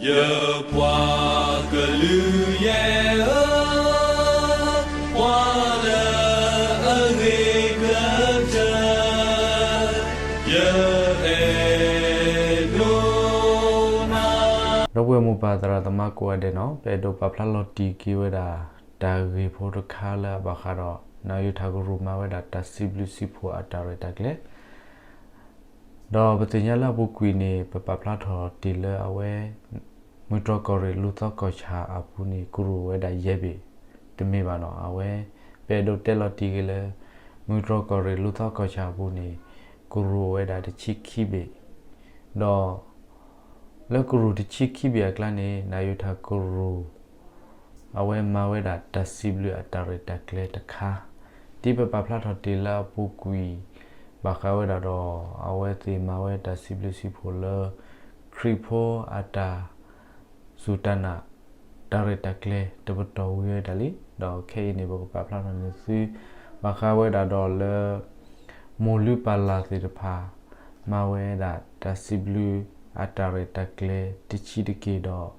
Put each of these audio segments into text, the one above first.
ယပှၤကလုာ်ယဲၢ်ဧၢ, ပှၤလၢအဂ့ၤကတၢၢ်, ယအဲၣ်ဒိးနၤ. ဒီပုၢ်ဝဲၢ်မိၢ်ပၢ်သရၣ်သမါကိးဂၤဒဲးနီၤ, ပအဲၣ်ဒိးပာ်ဖျါလီၤတံၢ်က့ၤဝဲဒၣ် တၢ်ဂ့ၢ်ဖိတခါလၢအဘၣ်ဃးဒီး နၢ်ယိၤထၣ်ကရူၢ်မၤဝဲဒၣ်တၢ်စံးဘျုးစံးဖှိၣ်အတၢ်ရဲၣ်တၢ်ကျဲၤ ဒီးပသ့ၣ်ညါလၢအပူၤကွံာ်န့ၣ် ပပာ်ဖျါထီၣ်တ့ၢ်လၢအဝဲ မုၢ်တြီၢ်ကီၢ်ရ့ၣ်လူၤသီကီၢ်ဆၣ်အပူၤန့ၣ် ကရူၢ်ဝဲဒၣ်ယဲၢ်ဘ့ၣ် တမ့ၢ်ဘၣ်နီၤ. အဝဲ ပအဲၣ်ဒိးတဲလီၤတံၢ်က့ၤလၢ မုၢ်တြီၢ်ကီၢ်ရ့ၣ်လူၤသီကီၢ်ဆၣ်အပူၤန့ၣ် ကရူၢ်ဝဲဒၣ်တဆံခံဘ့ၣ် ဒီး လၢကရူၢ်တဆံခံဘ့ၣ်အကျါန့ၣ် နၢ်ယိၤထၣ်ကရူၢ် အဝဲမၤဝဲဒၣ်တၢ်စံးဘျုးအတၢ်ရဲၣ်တၢ်ကျဲၤတခါ ဒ်ပပာ်ဖျါထီၣ်တ့ၢ်လၢအပူၤကွံာ် ဘၣ်ဃးဝဲဒၣ်ဒီး အဝဲသ့ၣ်မၤဝဲတၢ်စံးဘျုးစံးဖှိၣ်လၢ ခရံာ်ဖိအတၢ်စူၢ်တၢ်နာ် တၢ်ရဲၣ်တၢ်ကျဲၤတပတီၢ်ဝံၤဝဲဒၣ်လံ. ဒီးခဲအံၤန့ၣ် ပကပာ်ဖျါထီၣ်န့ၢ်သု ဘၣ်ဃးဝဲဒၣ်ဒီးလၢ မိၢ်လုၢ်ပၢ်လၢ်သ့ၣ်တဖၣ် မၤဝဲဒၣ်တၢ်စံးဘျုးအတၢ်ရဲၣ်တၢ်ကျဲၤတဆံးတက့ၢ်ဒီး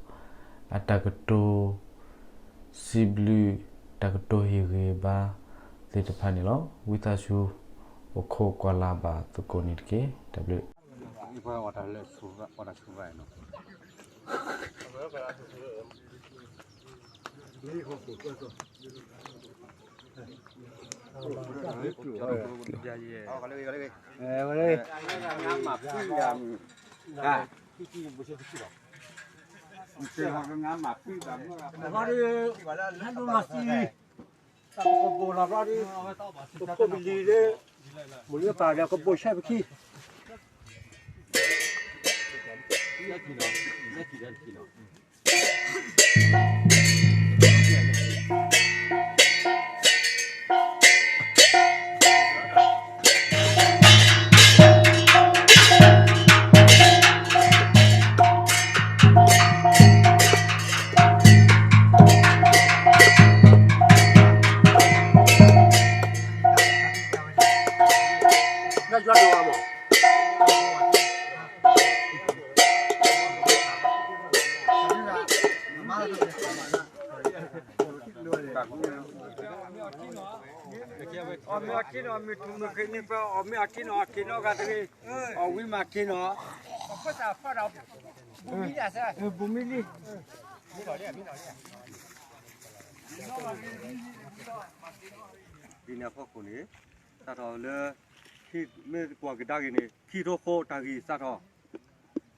အတၢ်ကတိၤ စံးဘျုး တၢ်ကတိၤဟ့ၣ်ဂံၢ်ဘါသ့ၣ်တဖၣ်န့ၣ်လီၤ. ဝံသးစူၤ အိၣ်ခိးကွၢ်လၢ်ဘၣ်သကိးန့ၣ်တက့ၢ်. တၢ်ဘျုး တၢ်ကပိာ်လီၤဘျီဒ် ပခိၣ်ပလံၤလၢ မိၢ်လုၢ်ပၢ်ဒီးကပိာ်ဆဲးပခံ အီၣ်မ့ၤအီၣ်က့ၤနီၤ မ့ၢ်ထူမ့ၢ်ဃ့န့ၣ် ပအီၣ်မ့ၤအီၣ်က့ၤနီၤ အီၣ်က့ၤနီၤဂၤတဂ့ၤ အီၣ်ဝံၤမၤက့ၤနီၤ ဘူမံလံ ဒ်န့ၣ်အဖီခိၣ်န့ၣ် စးထီၣ်လၢ မ့ၢ်ကွၢ်ကဒါက့ၤန့ၣ် ခံကထိဃိးတၢ်ဂ့ၢ်စးထီၣ်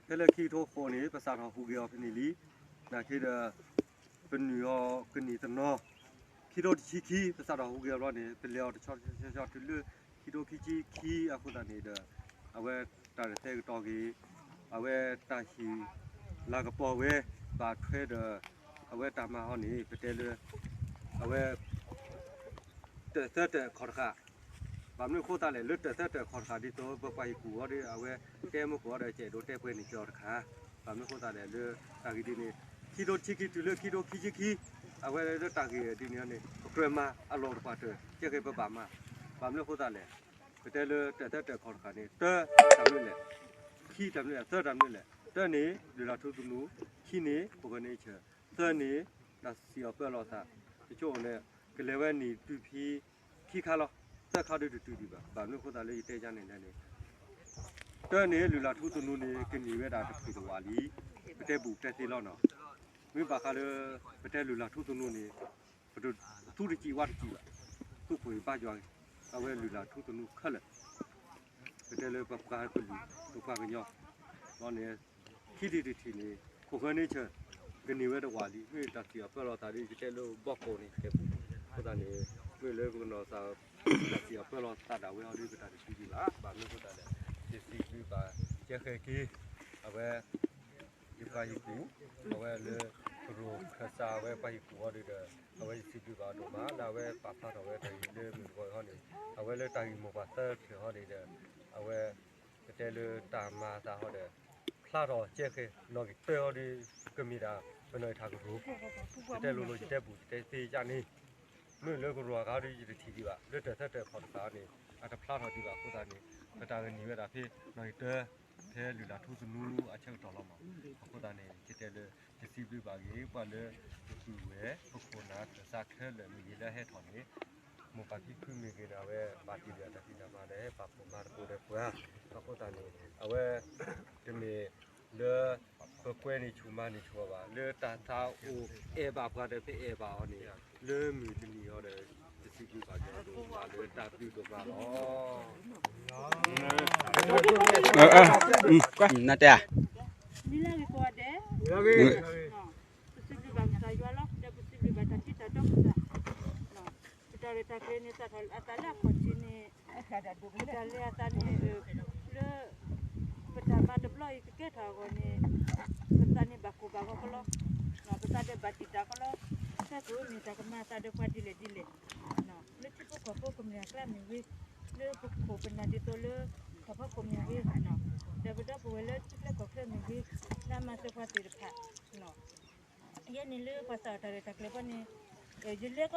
ဖဲလၢခံကထိဃိးန့ၣ် ပစးထီၣ်ဟူးဂဲၤအီၤဖဲန့ၣ်လံ. နာ်က့ဒီး ပနုာ်အီၤကနံၣ်တနီၤ ခံကထိတဆံခံ ပစးထီၣ်ဟူးဂဲၤအီၤဘျီန့ၣ် ပလဲၤအီၤတဆီဆီဆီဆီတုၤလၢ ခံကထိခံဆံခံအဃိသတးန့ၣ်ဒီး အဝဲတၢ်တသဲကတီၤက့ၤ အဝဲတၢ်ဟံၣ်လၤကပီၤဝဲ ဘၣ်ထွဲဒီး အဝဲတၢ်မၤဟီန့ၣ် ပတဲလၢ အဝဲ တၢ်သၢတၢ်ခီၣ်တဃာ် ဘၣ်မနုၤအဃိသတးလဲၣ် လၢတၢ်သၢတၢ်ခီၣ်တဃာ်ဒ်သိး ပပှၤဟံၣ်ကူၣ်အီၤဒီး အဝဲတဲမုၢ်ကီၢ်အီၤဒီး ကအဲၣ်ဒိးတဲပှဲၤန့ၢ်က့ၤအီၤတခါ ဘၣ်မနုၤအဃိသတးလဲၣ် လၢတၢ်ဂ့ၢ်ဒ်န့ၣ် ခံကထိခံဆံခံတုၤလၢခံကထိခံဆံခံ အဝဲလၢတၢ်ဂ့ၢ်ဒ်န့ၣ်န့ၣ် ပကြၢးမၤအလီၢ်တပှၤတၢၢ် ကဲဃဲပဘၣ်မၤ ဘၣ်မနုၤအဃိသတးလဲၣ် ပတဲလၢတၢ်သၢတၢ်ခီၣ်တဃာ်န့ၣ် တၢ်တၢ်မနုၤလဲၣ် ခံတၢ်မနုၤလဲၣ် သၢတၢ်မနုၤလဲၣ် တၢန့ၣ် လုၢ်လၢ်ထူသနူ ခံန့ၣ် ခိၣ်ဃၢၤန့ဆၢၣ် သၢန့ၣ် တၢ်စံၣ်အီၤပၢလီၤသး တကၠိန့ၣ် ကလဲၤဝဲန့ၣ်တုၤဖဲ ခံခါလီၤ သၢခါဒုးတတုၤဒံးဘၣ် ဘၣ်မနုၤအဃိသတးလၢယတဲယါန့ၣ်လဲၣ်န့ၣ် တၢန့ၣ် လုၢ်လၢ်ထူသနူန့ၣ် ကန့ၢ်ဝဲဒၣ်တဖုတဝာ်လံ ပတဲဘူၣ်တဲသ့လီၤနီၤ မ့ၢ်ဘၣ်ဃးလၢ ပတဲလုၢ်လၢ်ထူသနူန့ၣ် ပတသူတစံးဝၣ်တစံးဘၣ် သူၣ်ဖှံဘၣ်ယွၤဂ့ၤ အဝဲလုၢ်လၢ်ထူသနူခဲလၢာ် ပတဲလၢပပှၤကလုာ် ပပှၤကညီ ဒီးန့ၣ် ခံထံၣ်တထံၣ်န့ၣ် ခိၣ်ဃၢၤန့ဆၢၣ် ကန့ၢ်ဝဲတဝာ်လံ မ့ၢ်တၢ်စံၣ်အီၤပၢလီၤသးဒီး ယတဲလၢဘီၣ်ကိးန့ၣ် တဲပူၤ အဃိသတးန့ၣ် မ့ၢ်လၢပကနီၢ်သး တၢ်စံၣ်အီၤပၢလီၤသးဒၣ်ဝဲအီၤဒီး ပတၢ်တသံဒံးဘၣ် ဘၣ်မနုၤအဃိသတးလဲၣ် ယစံးဘျုးဘၣ် ကဲဃဲက့ၤ အဝဲ ယပှၤဟံၣ်ကူၣ် အဝဲလၢ ကရူၢ်ခၢၣ်စးဝဲပှၤဟံၣ်ကူၣ်အီၤဒီး အဝဲယစံးဘျုးဘၣ်အဒိၣ်မး လၢအဝဲပာ်ဖျါထီၣ်ဝဲတၢ်ဂ့ၢ်လၢမုၢ်တဂီၤအံၤဟီန့ၣ် အဝဲလၢတၢ်ဂ့ၢ်မိၢ်ပှၢ်သၢထၢၣ်ဟီန့ၣ်ဒီး အဝဲ ပတဲလၢတၢ်မၤအသးဟီဒီး ဖျါထီၣ်ကဲဃဲ နီၣ်ဂံၢ်တၢအီၤဒီး ကမ့ၢ်ဒၣ် ပနီၢ်ဂံၢ်ထၣ်ကရူၢ် ယတဲလိၤလိၤ ယတဲဘူၣ် ယတဲသ့ယါန့ၣ် မ့ၢ်လၢကရူၢ်အဂၤဒီး ယတထံၣ်ဒံးဘၣ် လၢတၢ်သၢတၢ်ခီၣ်တဃာ်န့ၣ် အတဖျါထီၣ်ဒံးဘၣ်အဃိသတးန့ၣ် ပတၢ်ကန့ၢ်ဝဲဒၣ်ဖဲ နီၣ်ဂံၢ်တၢ ဖဲလုၢ်လၢ်ထူသနူအဆၢကတီၢ်လီၤမး. အဃိသတးန့ၣ် ယတဲလၢ ယစံးဘျုးဘၣ်ဂ့ၤ ပှၤလၢ ပပုၢ်ဝဲၢ် ပခိၣ်နၢ် ပသးခဲလၢာ်မ့ၢ်ဂ့ၤလၢအဟဲထီၣ်န့ၣ် မိၢ်ပၢ်ဖံဖုမ့ၢ်ဂ့ၤဒီး အဝဲဘၣ်တ့ၢ်လၢတၢ်ဖံးတၢ်မၤဒီး ဟဲပာ်ဖှိၣ်မၤသကိးဒီးပှၤ. အဃိသတးန့ၣ် အဝဲ တမ့ၢ်လၢ ပကွဲန့ၢ်ဆူၣ်မၤန့ၢ်ဆူၣ်အီၤဘၣ် လၢတၢ်သးအိၣ်အဲၣ်ဘၣ်ပှၤဒီး ပအဲၣ်ဘၣ်အီၤန့ၣ် လၢမုၢ်တနံၤအံၤဒီး ပစံးဘျုးဘၣ်က့ၤအီၤဒိၣ်မးလၢတၢ်ဘျုးဒိၣ်မးလီၤ. နတဲဧါ. ပစံးဘျုးဘၣ်ကစၢ်ယွၤလီၤ ဒီးပစံးဘျုးဘၣ်တၢ်ထံတၢ်တီကစၢ် ပတၢ်ရဲၣ်တၢ်ကျဲၤန့ၣ် သးထီၣ်အသးလၢအခီၣ်ထံးန့ၣ် ပတၢ်လဲၤအသးန့ၣ် လၢ ပတၢ်မၤတဘျီအံၤကကဲထီၣ်အဂီၢ်န့ၣ် ပသးန့ၣ်ဘၣ်ကိၢ်ဘၣ်ဂီၤကလီ ပသးဒီးဘၣ်တံာ်တာ်ကလီ ဆၢကမ့ၢ်တၢ်ကမၤအသးဒီးပှၤဒ်လဲၣ်ဒ်လဲၣ် လၢထံဖိကီၢ်ဖိကမျၢၢ်အကျါမ့ၢ်ဂ့ၤ လၢပခိၣ်ပနၢ်ဒ်သိးလၢ တၢ်ဖီခိၣ်မ့ၢ်ဂ့ၤ ဒီးပဒီပုၢ်ဝဲၢ်လၢထံချၢကီၢ်ချၢမ့ၢ်ဂ့ၤ လၢအမၤစၢၤပှၤသ့ၣ်တဖၣ် ယဲန့ၣ်လၢပှၤသးအီၣ်တၢ်ရဲၣ်တၢ်ကျဲၤဘီန့ၣ် ယလဲၤကီးလၢ ဒ်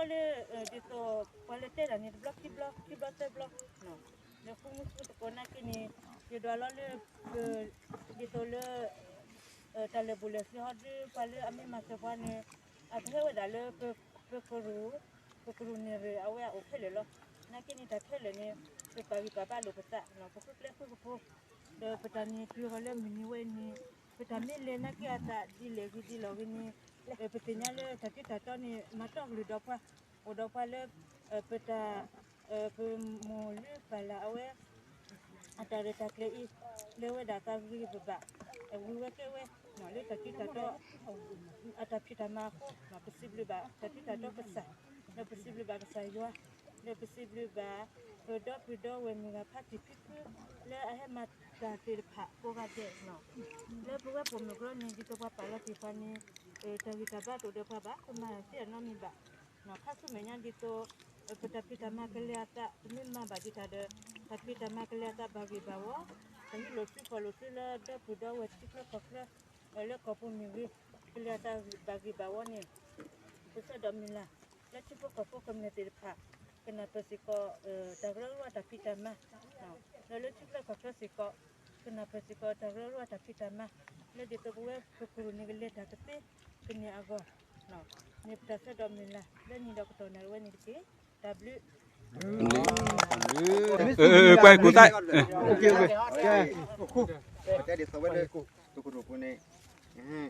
သိးပှၤလၢတဲတၢ်န့ၣ် တဘျီခံဘျီ ခံဘျီသၢဘျီ လၢဃူမူဆူသကိးနာ်က့န့ၣ် ယဒွးလီၤလၢ ဒ်သိးလၢ တၢ်လဲၤဘူးလဲၤဆှၢဟီဒု ပှၤလၢအမ့ၢ်မၤစၢၤပှၤန့ၣ် အကဟဲဝဲဒၣ်လၢ ပကရူၢ် ပကရူၢ်န့ၣ်ရ့ၣ် အဝဲအအိၣ်ခဲလၢာ်လီၤ. နာ်က့န့ၣ် တၢ်ခဲလၢာ်န့ၣ် ပပာ်ဂံၢ်ပာ်ဘါလိာ်ပသး ပဃုကျဲဃုကဖိ ဒီးပတၢ်န့ၣ်တုၤဃီၤလၢမုၢ်နံၤဝဲအနံၤ ပတၢ်မ့ၢ်လဲၤနာ်က့အသးဒ်လဲၣ်ဂ့ၤဒ်လဲၣ်ဂ့ၤန့ၣ် ပသ့ၣ်ညါလၢတၢ်ထံတၢ်တီန့ၣ် မၤတီကလုာ်ဒီးပှၤ အိၣ်ဒီးပှၤလၢ ပတၢ် ပမိၢ်လုၢ်ပၢ်လၢ်အဝဲ အတၢ်ရဲၣ်တၢ်ကျဲၤအံၤ လၢဝဲဒၣ်သးဂ့ၤဂ့ၤဘၣ်ဘၣ် ဝံၤဝဲကဲဝဲ လၢတၢ်ထံတၢ်တီ အတၢ်ဖံးတၢ်မၤအဃိ ပစံးဘျုးဘၣ်တၢ်ထံတၢ်တီကစၢ် ဒီးပစံးဘျုးဘၣ်ကစၢ်ယွၤ ဒီးပစံးဘျုးဘၣ် ပဒီပုၢ်ဒီဝဲၢ်မုၢ်ဂၤဖါတံၢ်ဖံဖု လၢအဟဲမၤတၢ်သ့ၣ်တဖၣ်ကိးဂၤဒဲး လၢပဝဲပိာ်မုၣ်ကရၢန့ၣ် ဒ်သိးပှၤပာ်လီၤတ့ၢ်ပှၤန့ၣ် တၢ်ဂံၢ်တၢ်ဘါတအိၣ်ဒီးပှၤဘၣ် ပမၤတၢ်သ့အနီတမံၤဘၣ် ခါဆူမဲာ်ညါဒ်သိး ပတၢ်ဖံးတၢ်မၤကလဲၤအသး ပမ့ၢ်မၤဘၣ်ဒံးတၢ်ဒီး တၢ်ဖံးတၢ်မၤကလဲၤအသးဘၣ်ဂ့ၢ်ဘၣ်ဝီ တၢ်ဟံးလိာ်စုဖီၣ်လိာ်စုလၢဒီပုၢ်ဒီဝဲၢ်ထံချၢကီၢ်ချၢ လၢကီၢ်ပူၤမ့ၢ်ဂ့ၤ ကလဲၤအသးဘၣ်ဂ့ၢ်ဘၣ်ဝီန့ၣ် ပဆၢဒီးမုၢ်လၢ် လၢထံဖိကီၢ်ဖိကမျၢၢ်သ့ၣ်တဖၣ် ကနၢ်ပၢၢ်စ့ၢ်ကီး တၢ်ကရၢကရိတၢ်ဖံးတၢ်မၤ ဒီးလၢထံချၢကီၢ်ချၢစ့ၢ်ကီး ကနၢ်ပၢၢ်စ့ၢ်ကီးတၢ်ကရၢကရိတၢ်ဖံးတၢ်မၤ လၢဒ်သိးပဝဲပကရူၢ်န့ၣ်ကလဲၤတၢ်ကသ့ ကန့ၢ်အဂီၢ် န့ၣ်ပတၢ်ဆၢဒီးမုၢ်လၢ် လၢနံၤဒီးကတီၢ်နၢ်ဝဲန့ၣ်တက့ၢ်. တၢ်ဘျုး ပှၤကိးသး ပတဲဒ်သိးဝဲလၢ ပကရူၢ်ပူၤန့ၣ်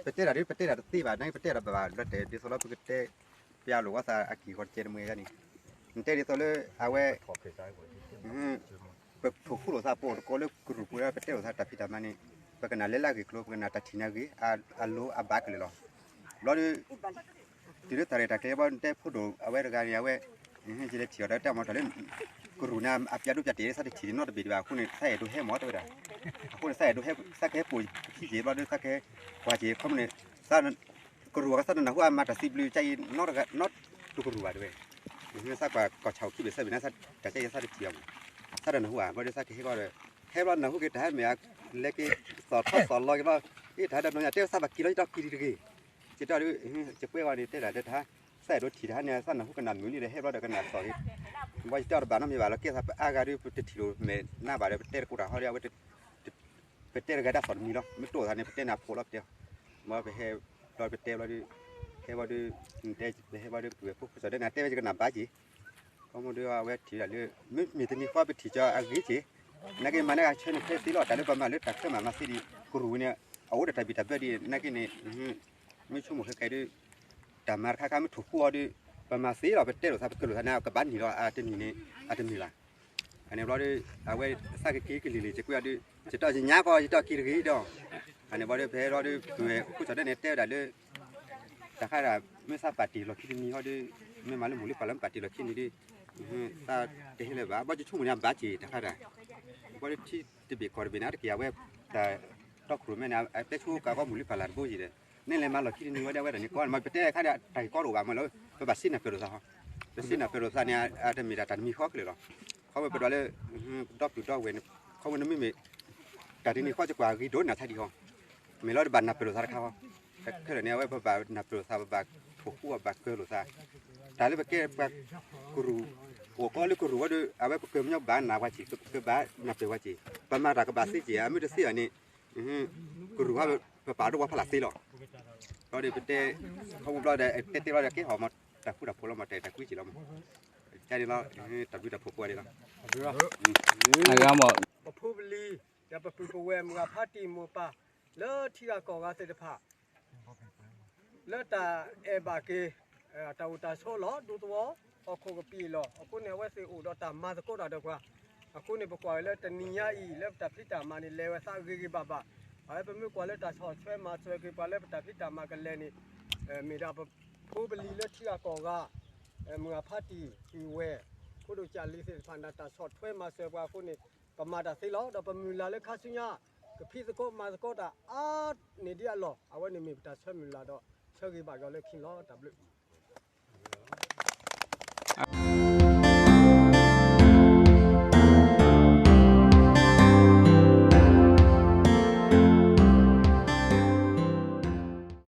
ပတဲတၢ်ဒ် ပတဲတၢ်တသ့ဘၣ် နာ်က့ပတဲတၢ်ဘၣ်ဘၣ် လီၤတဲာ်ဒ်သိးလၢပကတဲ ပျၢ်လိာ်ဝဲသးအကံၢ်ဃီတကဲတမှဲၤယါန့ၣ် နတဲဒ်သိးလၢအဝဲ ပထိၣ်ဃူလိာ်သး ပအိၣ်တကိးလၢကရူၢ်ပူၤလၢပတဲလိာ်သးတၢ်ဖံးတၢ်မၤန့ၣ် ပကနၣ်လဲၤလၢအဂ့ၢ်ကျိၤ ပကနၣ်တၢ်ထံၣ်န့ၣ်အဂ့ၢ် အလိၤအဘၣ်ကလဲာ်လီၤ. ဘျီဒီး တုၤလၢတၢ်ရဲၣ်တၢ်ကျဲၤဘၣ်တဲဖိဒိၣ်အဝဲတဂၤန့ၣ် အဝဲ ယလဲၤထံၣ်အီၤဒီးတဲမ့ၢ်တၢ်လၢ ကရူၢ်န့ၣ် အပျၢ်ဒိပျၢ်တဲာ်သးတထံၣ်နီတဘ့ၣ်ဒံးဘၣ် အဃိန့ၣ် သးအဲၣ်ဒိးဟဲမ့ၢ်တဲဝဲဒၣ် အဃိန့ၣ် သးအဲၣ်ဒိးဟဲ သးကဟဲပိာ်ခံက့ၤဘျီဒီး သးကဟဲကွၢ်က့ၤခီမ့ၢ်န့ၣ် ကရူၢ်အကစၢ်တနၢ်ဟူအမၤတၢ်စံးဘျုးကါအံၤ နီတကရူၢ်ဘၣ်တဲဝဲ သးကွၢ်ကီၢ်ဆၣ်အိၣ်ခံဘ့ၣ်သၢဘ့ၣ်န့ၣ် တၢ်ကါအံၤသးတထံၣ်အီၤမ့ၢ် သးတနၢ်ဟူဘၣ် ဘျီဒီးသးကဟဲဘျီဒီး ဟဲဘျီနၢ်ဟူက့ၤတၢ်ဟဲမ့ၢ်အလဲၤက့ၤ သီၣ်ထီသီၣ်လီၤက့ၤဘျီ အ့ တၢ်ဟဲဒီးနီၢ်ညါတဲသးဘၣ်က့ၤလီၤယတီၢ်က့ၤတဂ့ၤ ယတီၢ်ဒ် ယကွဲးဝဲန့ၣ်တဲဒၣ်လၢတၢ် သးအဲၣ်ဒိးထံၣ်တၢ်ဟဲန့ၣ် သးနၢ်ဟူကနၣ်မုာ်န့ၣ်ဒီး ဟဲဘျီဒီးကနၣ်သီၣ်က့ၤ ဘၣ်ယတီၢ်တဘၣ်နီတမံၤဘၣ်လီၤ ကဲသးပအါဂၤဒ် ပတထံၣ်လိာ်မဲာ်နါဘၣ်ဒီး ပတဲတကိးတၢ်ဟီဒီး အဝဲ ပတဲတဂၤဒၣ်သီၣ်တမံၤလီၤ မ့ၢ်တိၢ်သးန့ၣ် ပတဲနၤဖိးလီၤပတဲ မ်ပဟဲဘျီပတဲဘျီဒီး ဟဲဘျီဒီး နတဲပဟဲဘျီဒီး ပုၢ်ဝဲၢ်ဖိခိၣ်စီၤဒၢနၤတဲဝဲယကနၣ်ဘၣ်က့ၤ ခီမ့ၢ်ဒီးအဝဲထံၣ်ဒၣ်လၢ မ့မ့ၢ်တမံၤဃီပထံၣ်ကီအဂ့ၤက့ၤ နာ်က့မၤန့ၢ်ဂၤဆၢန့ၣ်ခဲသ့လီၤ တၢ်လၢပမၤလၢတၢ်ချၢမၤမၤသ့ဒံး ကရူၢ်ဝဲန့ၣ် အအိၣ်ဒီးတၢ်ဘံၣ်တၢ်ဘၢဒံး နာ်က့န့ၣ် မ့ၢ်ဆိကမိၣ်ခဲကဲဒ် တၢ်မၤတခါခါမ့ၢ်ထိၣ်ဃူအီၤဒီး ပမၤသ့လီၤ ပတဲလိာ်သး ပကၢၢ်လိာ်သးန့ၣ် ကဘၣ်နံၤလီၤ အတနံၤန့ၣ် အတမ့ၢ်ဘၣ် အန့ၣ်ဘျီဒီး အဝဲသးကက့ၤကလံၤလံၤ ယကွဲးအီၤဒီး ယတီၢ်ယညါကီး ယတီၢ်က့ၤတဂ့ၤဒီး အန့ၣ်ဘျီဒီး ပဟဲဘျီဒီး ပုၢ်ဝဲၢ်ခိၣ်စီၤဒၢန့ၣ် တဲဝဲဒၣ်လၢ တၢ်ခါဒၣ် မ့ၢ်သးပာ်တ့ၢ်လီၢ်ခံတနံၤဟီဒီး မ့ၢ်မၤလၢမုၢ်လၢ်ဖးလၢမ့ၢ်ပာ်တ့ၢ်လီၢ်ခံန့ၣ်ဒီး သးတဟဲလၢၤဘၣ် ဘၣ်ယဆိကမိၣ်န့ၣ် အဘၣ်က့ၤတၢ်ခါဒၣ် ဘၣ်ဒီးထံတဘ့ၣ်ကီၢ်တဘ့ၣ်န့ၣ် တက့ၢ်အဝဲ တၢ်တီကရူၢ်မဲန့ၣ် အတဲဆိကၤကီၢ်မုၢ်လၢ်ဖးလၢ်တဘိယံၤဒီး န့ၣ်လဲၤမၤလီၢ်ခံတနံၤဝဲဒၣ်ဝဲဒၣ်န့ၣ် ကီၢ်မ့ၢ်ပတဲခါဒၣ် တၢ်ဂ့ၢ်ကီတအိၣ်ဘၣ်မ့ၢ်လီၤ ပဘၣ်စံးနၢ်ပၢၢ်လိာ်သးဟီ ပစံးနၢ်ပၢၢ်လိာ်သးန့ၣ် အတမ့ၢ်ဒၣ်တၢ်တမံၤဃီကလဲာ်လီၤ ခီဝဲပဒွးလၢ ဒီပုၢ်ဒီဝဲၢ်န့ၣ် ခီဝဲနမ့မ့ၢ် တၢ်ဒ်န့ၣ်ဃီ ယကွၢ်ဂ့ၤဒိၣ်နၢ်ဆါဒံးဟီ မ့ၢ်လီၤတဘၣ်နၢ်ပၢၢ်လိာ်သးတခါဟီ ခဲလၢာ်န့ၣ် အဝဲပဘၣ်နၢ်ပၢၢ်လိာ်သး ပဘၣ်ထိၣ်ဃူအီၤ ဘၣ်ကၢၢ်လိာ်သး တၢ်လၢပကဲပှၤကရူၢ် အိၣ်ကီလၢကရူၢ်ဝဲဒီး အဝဲပကညီဘၣ်နၢ်ဝဲက့ၤ ပကဘၣ်နၢ်ပၢၢ်ဝဲက့ၤ ပမၤတၢ်ကဘၣ်သ့က့ၤ အမ့ၢ်တသ့ဘၣ်န့ၣ် ကရူၢ်ဝဲ ပပာ်ဒိၣ်ဝဲဖးလၢ်သ့လီၤ. ဒီးပတဲ ခီဖျိဘျီဒီး တဲတဲဘျီဒီး ကဲဟီၣ်မး တၢ်ဃူတၢ်ဖိးလီၤမး တၢ်တၢ်ကွံက့ၤလီၤမး ကန့ၣ်လီၤ တၢ်ဘျုးတၢ်ဖှိၣ်ကိးဂၤဒဲးလီၤ. အဂၤမး ပဖိပလံၤ ဒီးပပုၢ်ပဝဲၢ်မုၢ်ဂၤဖးတံၢ်မိၢ်ပၢ် လၢထံဂၤကီၢ်ဂၤသ့ၣ်တဖၣ် လၢတၢ်အဲၣ်ဘၣ်က့ၤ တၢ်အိၣ်တၢ်ဆိးလီၤ ဒူသဝီ ဟီၣ်ခိၣ်ကပံာ်လီၤ. အဃိန့ၣ် အဝဲသ့ၣ်အိၣ်ဒီးတၢ်မၤသကိးတၢ်ဒီးပှၤ အဃိန့ၣ် ပကွၢ်ဝဲလၢတနံၤညါအံၤ လၢပတၢ်ဖံးတၢ်မၤန့ၣ် လဲၤဝဲသးဂ့ၤဂ့ၤဘၣ်ဘၣ်. အဝဲပမ့ၢ်ကွၢ်လၢတၢ်ဆီၣ်ထွဲမၤစၢၤက့ၤပှၤလၢပတၢ်ဖံးတၢ်မၤကလဲၤန့ၣ် မ့ၢ်ဒၣ်ပဖိပလံၤလၢထံဂၤကီၢ်ဂၤ မုၢ်ဂၤဖးတံၢ် ပုၢ်ဝဲၢ် ဖိဒိၣ်ကၢ်လံၤသ့ၣ်တဖၣ်န့ၣ် တၢ်ဆီၣ်ထွဲမၤစၢၤပှၤအဃိန့ၣ် ပမၤတၢ်သ့လီၤ. ဒီးပမုၢ်လၢ်လၢခါဆူညါ ကဖံးသကိးမၤသကိးတၢ်အါန့ၢ်ဒံးအလီၢ် အဝဲန့ၣ်မ့ၢ်ပတၢ်ဆၢမုၢ်လၢ်ဒီး ဆၢဂ့ၤဘၣ်က့ၤအီၤလၢခံလီၤ. တၢ်ဘျုး